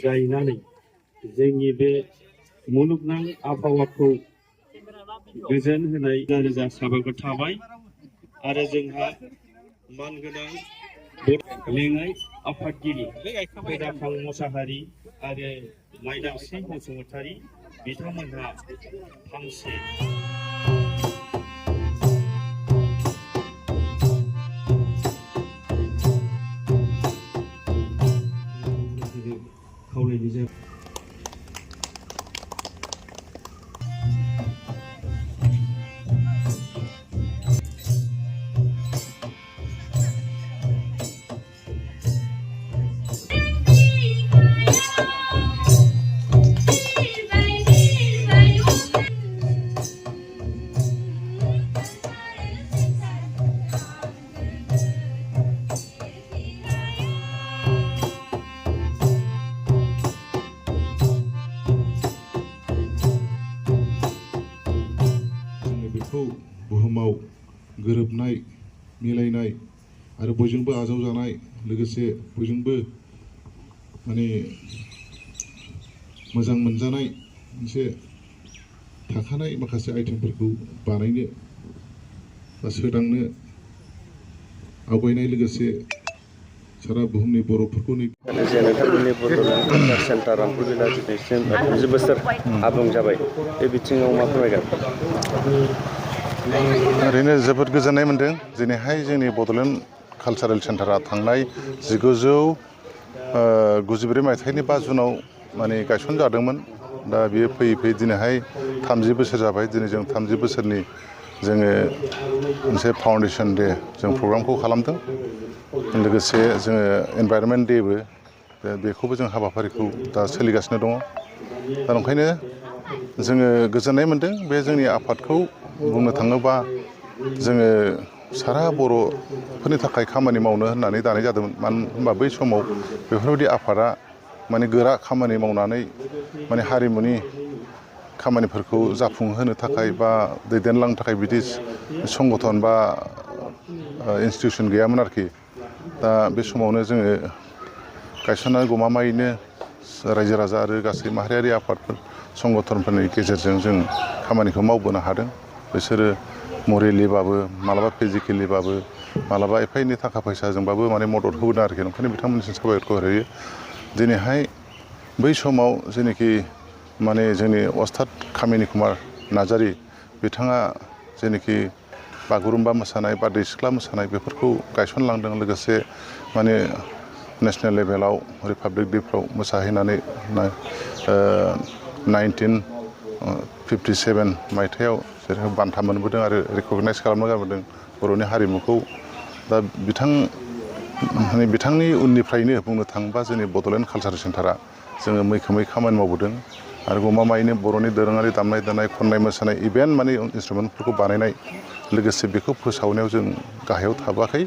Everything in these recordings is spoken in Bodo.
गायनानै जोंनि बे मुलुगनां आबहावाखौ गोजोन होनाय रोजा साबायखर थाबाय आरो जोंहा मानगोनां लेङाइ आफादगिरि खोदाफां मोसाहारि आरो माइदांस्रि बसुमतारी बिथांमोनहा फांसे खावलायनाय जाबाय। बुहुमाव गोरोबनाय मिलायनाय आरो बयजोंबो आजावजानाय लोगोसे बयजोंबो माने मोजां मोनजानाय मोनसे थाखानाय माखासे आइटेमफोरखौ बानायनो बा सोदांनो आवगायनाय लोगोसे सारा बुहुमनि बर'फोरखौ जे नोंथांमोननि बड'लेण्ड कालचार सेन्टार रामपुरबिला दिनैसिम 30 बोसोर आबुं जाबाय बे बिथिङाव मा फोरमायगोन? ओरैनो जोबोद गोजोननाय मोन्दों दिनैहाय जोंनि बड'लेण्ड कालचारेल सेन्टारा थांनाय 1994 मायथाइनि 5 जुनाव माने गायसनजादोंमोन। दा बियो फैयै फैयै दिनैहाय 30 बोसोर जाबाय। दिनै जों 30 बोसोरनि जोङो मोनसे फाउन्डेसन डे जों प्रग्रामखौ खालामदों। लोगोसे जोङो एनभायरनमेन्ट डेबो बेखौबो जों हाबाफारिखौ दा सोलिगासिनो दङ। दा ओंखायनो जोङो गोजोननाय मोन्दों बे जोंनि आफादखौ बुंनो थाङोबा जोङो सारा बर'फोरनि थाखाय खामानि मावनो होननानै दानाय जादोंमोन। मानो होनबा बै समाव बेफोरबायदि आफादा माने गोरा खामानि मावनानै माने हारिमुनि खामानिफोरखौ जाफुंहोनो थाखाय बा दैदेनलांनो थाखाय बिदि संगठन बा इन्सटिटिउसन गैयामोन आरोखि। दा बे समावनो जोङो गायसननानै गमामायैनो रायजो राजा आरो गासै माहारियारि आफादफोर संगठनफोरनि गेजेरजों जों खामानिखौ मावबोनो हादों। बिसोरो मरेलिबाबो मालाबा फिजिकेलिबाबो मालाबा एफा एनै थाखा फैसाजोंबाबो माने मदद होबोदों आरोखि। ओंखायनो बिथांमोननिसिम साबायखर होयो। दिनैहाय बै समाव जेनोखि माने जोंनि अस्ताद कामिनि कुमार नार्जारि बिथाङा जेनोखि बागुरुम्बा मोसानाय बारदै सिख्ला मोसानाय बेफोरखौ गायसनलांदों। लोगोसे माने नेसनेल लेभेलाव रिपाब्लिक डेफ्राव मोसाहैनानै 1957 मायथाइयाव जेरै बान्था मोनबोदों आरो रिकगनाइज खालामना गारबोदों बर'नि हारिमुखौ। दा बिथांनि उननिफ्रायनो बुंनो थाङोबा जोंनि बड'लेण्ड कालचार सेन्टारा जोङो मैखोमै खामानि मावबोदों आरो गमामायैनो बर'नि दोरोङारि दामनाय देनाय खननाय मोसानाय इभेन्ट माने इन्सट्रुमेन्टफोरखौ बानायनाय लोगोसे बेखौ फोसावनायाव जों गाहायाव थाबोआखै।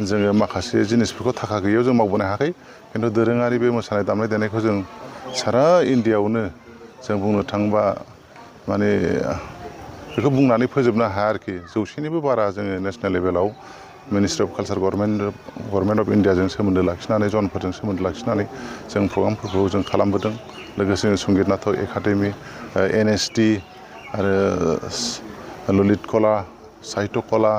जोङो माखासे जिनिसफोरखौ थाखा गैयैयाव जों मावबोनो हायाखै। खिन्थु दोरोङारि बे मोसानाय दामनाय देनायखौ जों सारा इण्डियाआवनो जों बुंनो थाङोबा माने बेखौ बुंनानै फोजोबनो हाया आरोखि। 100निबो बारा जोङो नेसनेल लेभेलाव ministry of culture government of इण्डियाजों सोमोन्दो लाखिनानै जनफोरजों सोमोन्दो लाखिनानै जों प्रग्रामफोरखौ जों खालामबोदों। लोगोसे संगित नाटक एकाडेमि NSD आरो ललित कला साहित्य कला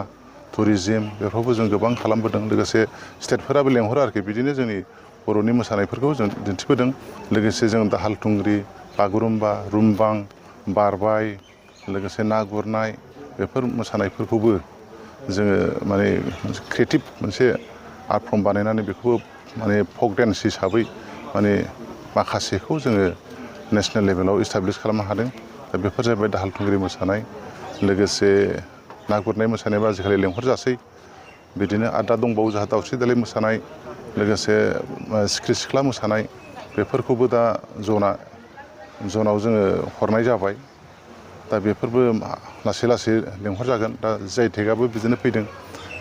टुरिजिम बेफोरावबो जों गोबां खालामबोदों। लोगोसे स्टेटफोराबो लेंहरो आरोखि। बिदिनो जोंनि बर'नि मोसानायफोरखौ जों दिन्थिबोदों। लोगोसे जों दाहाल थुंग्रि बागुरुम्बा रुमबां बारबाय लोगोसे ना गुरनाय बेफोर मोसानायफोरखौबो जोङो माने क्रिएटिभ मोनसे आर्ट फर्म बानायनानै बेखौबो माने फक डेन्स हिसाबै माने माखासेखौ जोङो नेसनेल लेभेलाव इस्टाब्लिस खालामनो हादों। दा बेफोर जाहैबाय दाहाल थुंग्रि मोसानाय लोगोसे ना गुरनाय मोसानायाबो आजिखालि लेंहरजासै। बिदिनो आरो दा दंबावो जोंहा दावस्रि देलाय मोसानाय लोगोसे सिख्रि सिख्ला मोसानाय बेफोरखौबो दा जनाव जोङो हरनाय जाबाय। दा बेफोरबो लासै लासै लेंहरजागोन। दा जि आइ टेगआबो बिदिनो फैदों।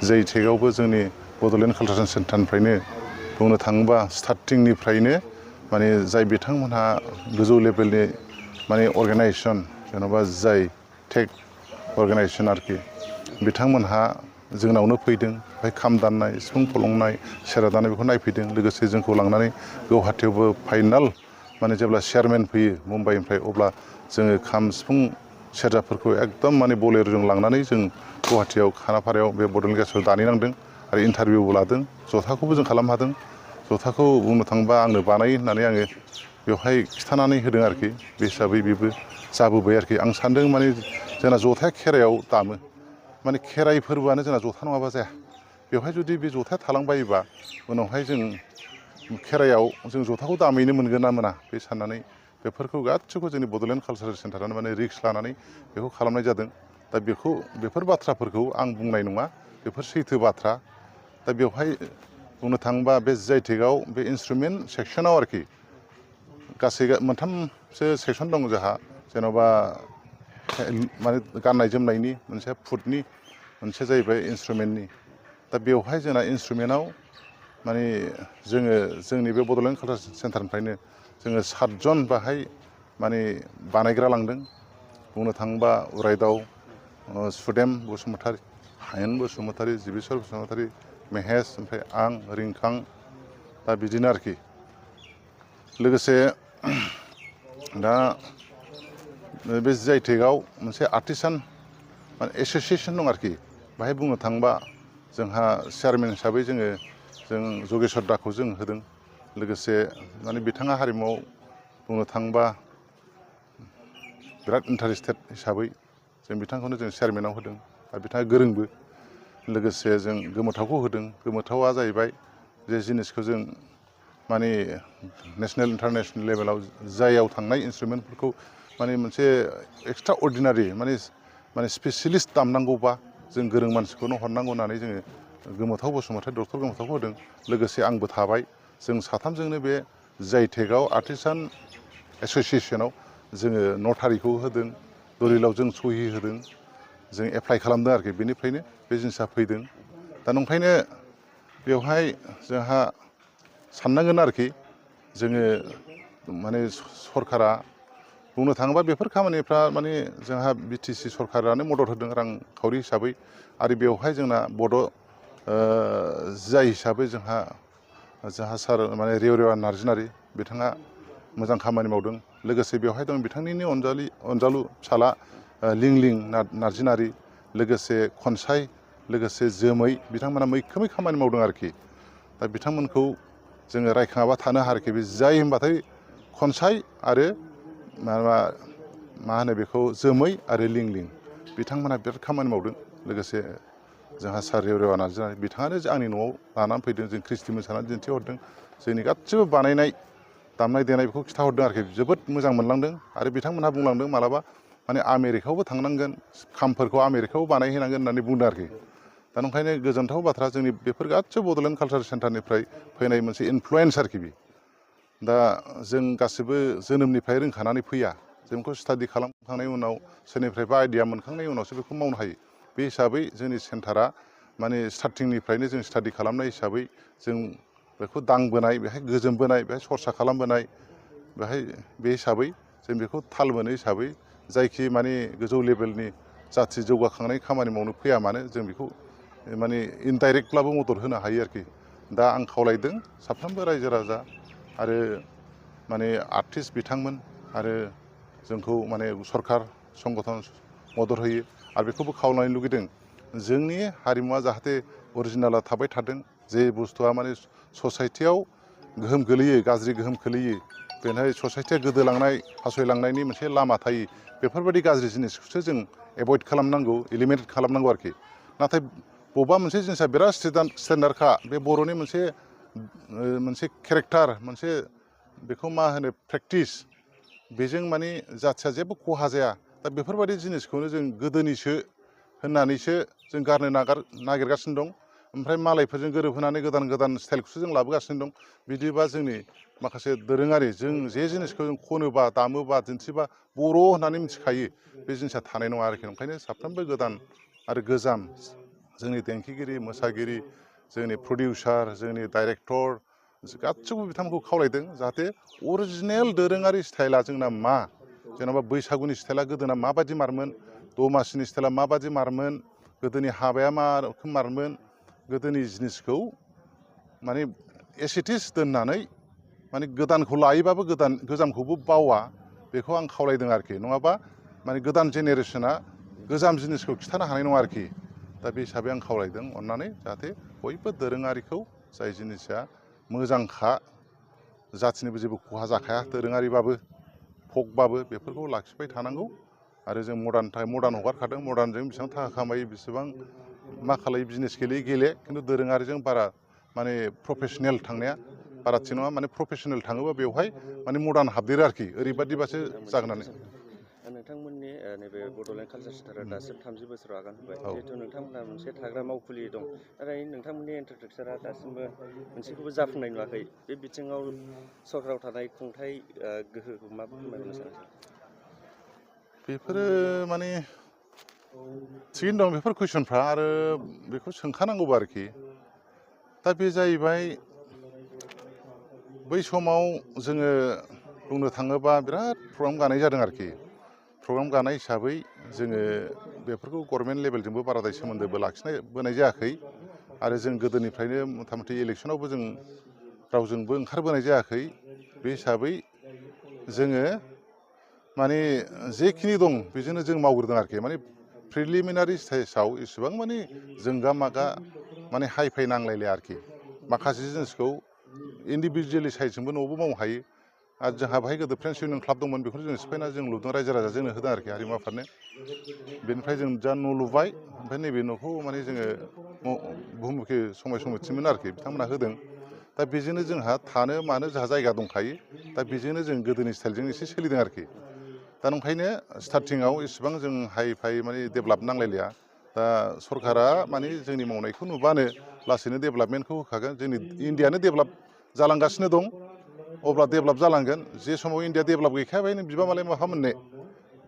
जि आइ टेगआवबो जोंनि बड'लेण्ड कालचार सेन्टारनिफ्रायनो बुंनो थाङोबा स्टार्टिंनिफ्रायनो माने जाय बिथांमोनहा गोजौ लेभेलनि माने अर्गेनाइजेसन जेन'बा जाय टेग अर्गेनाइजेसन आरोखि बिथांमोनहा जोंनावनो फैदों ओमफ्राय खाम दाननाय सिफुं फलंनाय सेरजा दाननाय बेखौ नायफैदों लोगोसे जोंखौ लांनानै गुवाहाटियावबो फाइनाल माने जेब्ला चेयारमेन फैयो मुम्बाइनिफ्राय अब्ला जोङो खाम सिफुं सेरजाफोरखौ एकदम माने बलेर'जों लांनानै जों गुवाहाटियाव खानाफारायाव बे बड'लेण्ड गेस्टआव दानहैनांदों आरो इन्टारभिउबो लादों जथाखौबो जों खालामनो हादों जथाखौ बुंनो थाङोबा आंनो बानायो होननानै आङो बेवहाय खिन्थानानै होदों आरोखि बे हिसाबै बेबो जाबोबाय आरोखि आं सानदों माने जोंना जथाया खेराइयाव दामो माने खेराइ फोरबोआनो जोंना जथा नङाबा जाया बेवहाय जुदि बे जथाया थालांबायोबा उनावहाय जों खेराइयाव जों जथाखौ दामहैनो मोनगोन ना मोना बे साननानै बेफोरखौ गासिबो जोंनि बड'लेण्ड कालसारेल सेन्टारानो माने रिक्स लानानै बेखौ खालामनाय जादों दा बेफोर बाथ्राफोरखौ आं बुंनाय नङा बेफोर सैथो बाथ्रा दा बेवहाय बुंनो थाङोबा बे JITECआव बे इन्सट्रुमेन्ट सेक्सनाव आरोखि गासै मोनथामसो सेक्सन दं जोंहा जेन'बा माने गाननाय जोमनायनि मोनसे फुडनि मोनसे जाहैबाय इन्सट्रुमेन्टनि दा बेवहाय जोंना इन्सट्रुमेन्टआव माने जोङो जोंनि बे बड'लेण्ड कालसारेल सेन्टारनिफ्रायनो जोङो 7 जन बाहाय माने बानायग्रा लांदों बुंनो थाङोबा उरायदाव सुदेम बसुमतारी हायेन बसुमतारी जिबिसर बसुमतारी महेश ओमफ्राय आं रिंखां दा बिदिनो आरोखि लोगोसे दा बे JITECआव मोनसे आर्टिसान माने एस'सियेसन दं आरोखि बाहाय बुंनो थाङोबा जोंहा चेयारमेन हिसाबै जों जगेश्वर दाखौ जों होदों लोगोसे माने बिथाङा हारिमुआव बुंनो थाङोबा बिराद इन्टारेस्टेड हिसाबै जों बिथांखौनो जों चेयारमेनाव होदों आरो बिथाङा गोरोंबो लोगोसे जों गोमोथावखौ होदों गोमोथावा जाहैबाय जे जिनिसखौ जों माने नेसनेल इन्टारनेसनेल लेभेलाव जायाव थांनाय इन्सट्रुमेन्टफोरखौ माने मोनसे एक्सट्रा अर्डिनारि माने स्पेसियेलिस्ट दामनांगौबा जों गोरों मानसिखौनो हरनांगौ होननानै जोङो गोमोथाव बसुमतारी डक्टर गोमोथावखौ होदों लोगोसे आंबो थाबाय जों साथामजोंनो बे JITECआव आर्टिसान एस'सियेसनाव जोङो नटारिखौ होदों दलिलाव जों सहि होदों जों एप्लाइ खालामदों आरोखि बेनिफ्रायनो बे जिनिसा फैदों दा नंखायनो बेवहाय जोंहा साननांगोन आरोखि जोङो माने सरकारा बुंनो थाङोबा बेफोर खामानिफ्रा माने जोंहा BTC सरकारानो मदद होदों रांखावरि हिसाबै आरो बेवहाय जोंना जाय हिसाबै जोंहा सार माने रेवरेवा नार्जिनारि बिथाङा मोजां खामानि मावदों लोगोसे बेवहाय दं बिथांनिनो अनजालु फिसाला लिंलिं नार्जिनारि लोगोसे खनसाय लोगोसे जोमै बिथांमोना मैखोमै खामानि मावदों आरोखि दा बिथांमोनखौ जोङो रायखाङाबा थानो हायाखि बे जाय होनबाथाय खनसाय आरो मा होनो बेखौ जोमै आरो लिंलिं बिथांमोनहा बिराद खामानि मावदों लोगोसे जोंहा सार रेवरेवा नार्जिनारि बिथाङानो आंनि न'आव लानानै फैदों जों ख्रिस्टि मोसानानै दिन्थिहरदों जोंनि गासिबो बानायनाय दामनाय देनाय बेखौ खिन्थाहरदों आरोखि जोबोद मोजां मोनलांदों आरो बिथांमोनहा बुंलांदों मालाबा माने आमेरिकायावबो थांनांगोन खामफोरखौ आमेरिकायावबो बानायहैनांगोन होननानै बुंदों आरोखि दा नंखायनो गोजोनथाव बाथ्रा जोंनि बेफोर गासिबो बड'लेण्ड कालसारेल सेन्टारनिफ्राय फैनाय मोनसे इनफ्लुयेन्स आरोखि बे दा जों गासिबो जोनोमनिफ्राय रोंखानानै फैया जों बेखौ स्टाडि खालामखांनायनि उनाव सोरनिफ्रायबा आइडिया मोनखांनायनि उनावसो बेखौ मावनो हायो बे हिसाबै जोंनि सेन्टारा माने स्टार्टिंनिफ्रायनो जों स्टाडि खालामनाय हिसाबै जों बेखौ दांबोनाय बेहाय गोजोनबोनाय बेहाय सरसा खालामबोनाय बेहाय बे हिसाबै जों बेखौ थाल मोनो हिसाबै जायखि माने गोजौ लेभेलनि जाथि जौगाखांनाय खामानि मावनो फैया मानो जों बेखौ माने इनडाइरेक्टब्लाबो मदद होनो हायो आरोखि दा आं खावलायदों साफ्रोमबो रायजो राजा आरो माने आर्टिस्ट बिथांमोन आरो जोंखौ माने सरकार संगठन मदद होयो आरो बेखौबो खावलायनो लुगैदों जोंनि हारिमुवा जाहाथे अरिजिनाला थाबाय थादों जे बुस्थुआ माने ससाइटियाव गोहोम गोलैयो गाज्रि गोहोम खोलैयो बेनिफ्राय ससाइटिया गोदोलांनाय फासयलांनायनि मोनसे लामा थायो बेफोरबायदि गाज्रि जिनिसखौसो जों एभयड खालामनांगौ इलिमिनेट खालामनांगौ आरोखि नाथाय बबेबा मोनसे जिनिसा बिराद स्टेन्डार्डखा बे बर'नि मोनसे केरेक्टार मोनसे बेखौ मा होनो प्रेक्टिस बेजों माने जाथिया जेबो खहा जाया दा बेफोरबायदि जिनिसखौनो जों गोदोनिसो होननानैसो जों गारनो नागिरगासिनो दं ओमफ्राय मालायफोरजों गोरोबहोनानै गोदान गोदान स्टाइलखौसो जों लाबोगासिनो दं बिदिबा जोंनि माखासे दोरोङारि जों जे जिनिसखौ जों खनोबा दामोबा दिन्थिबा बर' होननानै मिथिखायो बे जिनिसा थानाय नङा आरोखि ओंखायनो साफ्रोमबो गोदान आरो गोजाम जोंनि देंखोगिरि मोसागिरि जोंनि प्रडिउसार जोंनि डाइरेक्टर गासिबो बिथांमोनखौ खावलायदों जाहाथे अरिजिनेल दोरोङारि स्टाइला जोंना मा जेनेबा बैसागुनि स्टाइला गोदोना माबायदि मारमोन दमासिनि स्टाइला माबायदि मारमोन गोदोनि हाबाया मा रोखोम गोदोनि जिनिसखौ माने एसिटिस दोननानै माने गोदानखौ लायोबाबो गोजामखौबो बावा बेखौ आं खावलायदों आरोखि नङाबा माने गोदान जेनेरेसना गोजाम जिनिसखौ खिथानो हानाय नङा आरोखि दा बे हिसाबै आं खावलायदों अननानै जाहाथे बयबो दोरोङारिखौ जाय जिनिसा मोजांखा जाथिनिबो जेबो खहा जाखाया दोरोङारिबाबो फकबाबो बेफोरखौ लाखिबाय थानांगौ आरो जों मडार्न हगारखादों मडार्नजों बेसेबां थाखा खामायो बेसेबां मा खालायो बिजनेस गेले खिन्थु दोरोङारिजों बारा माने प्रफेसनेल थांनाया बारा थिग नङा माने प्रफेसनेल थाङोबा बेवहाय माने मडार्न हाबदेरो आरोखि ओरैबादिबासो जागोन होननानै नोंथांमोननि नैबे बड'लेण्ड कालचार सेन्टारा दासिम 30 बोसोराव आगान होबाय औ जिहेतु नोंथांमोनहा मोनसे थाग्रा मावखुलि दं नाथाय नोंथांमोननि इनफ्रास्ट्राकचारा दासिमबो मोनसेखौबो जाफुंनाय नुवाखै बे बिथिङाव सरकाराव थानाय खुंथाय गोहोखौ मा फोरमायहरनो सानो बेफोरो माने थिगैनो दं बेफोर कुइसनफ्रा आरो बेखौ सोंखानांगौबो आरोखि दा बे जाहैबाय बै समाव जोङो बुंनो थाङोबा बिराद प्रग्राम गानाय जादों आरोखि प्रग्राम गानाय हिसाबै जोङो बेफोरखौ गभर्नमेन्ट लेभेलजोंबो बाराद्राय सोमोन्दोबो लाखिबोनाय जायाखै आरो जों गोदोनिफ्रायनो मथा मथि इलेक्सनावबो जों रावजोंबो ओंखारबोनाय जायाखै बे हिसाबै जोङो माने जेखिनि दं बेजोंनो जों मावग्रोदों आरोखि माने प्रिलिमिनारि स्टेजाव इसेबां माने जोंगा मागा माने हाइ फाइ नांलायलाया आरोखि माखासे जिनिसखौ इन्डिभिजुवेलि साइजजोंबो न'आवबो मावनो हायो आरो जोंहा बाहाय गोदो फ्रेन्ड्स इउनियन क्लाब दंमोन बेखौ जों सिफायना जों लुदों रायजो राजा जोंनो होदों आरोखि हारिमु आफादनो बेनिफ्राय जों जा न' लुबाय ओमफ्राय नैबे न'खौ माने जोङो बुहुमुखि समाय समितिमोन आरोखि बिथांमोनहा होदों दा बेजोंनो जोंहा थानो मानो जोंहा जायगा दंखायो दा बेजोंनो जों गोदोनि स्टाइलजों एसे सोलिदों आरोखि दा ओंखायनो स्टार्टिङाव इसिबां जों हाइ फाइ माने डेभेलप नांलायलिया दा सरकारा माने जोंनि मावनायखौ नुबानो लासैनो डेभेलपमेन्टखौ होखागोन जोंनि इण्डियानो डेभेलप जालांगासिनो दं अब्ला डेभेलप जालांगोन जे समाव इण्डिया डेभेलप गैखायाबाय नों बिबा मालाय माहा मोननो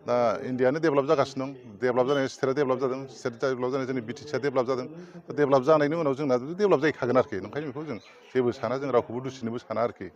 दा इण्डियानो डेभेलप जागासिनो दं डेभेलप जानाय स्टेटआ डेभेलप जादों स्टेट डेभेलप जानाय जोंनि बिटिसिआ डेभेलप जादों डेभेलप जानायनि उनाव जोंना डेभेलप जाहैखागोन आरोखि ओंखायनो बेखौ जों जेबो साना जों रावखौबो दुसिनोबो साना आरोखि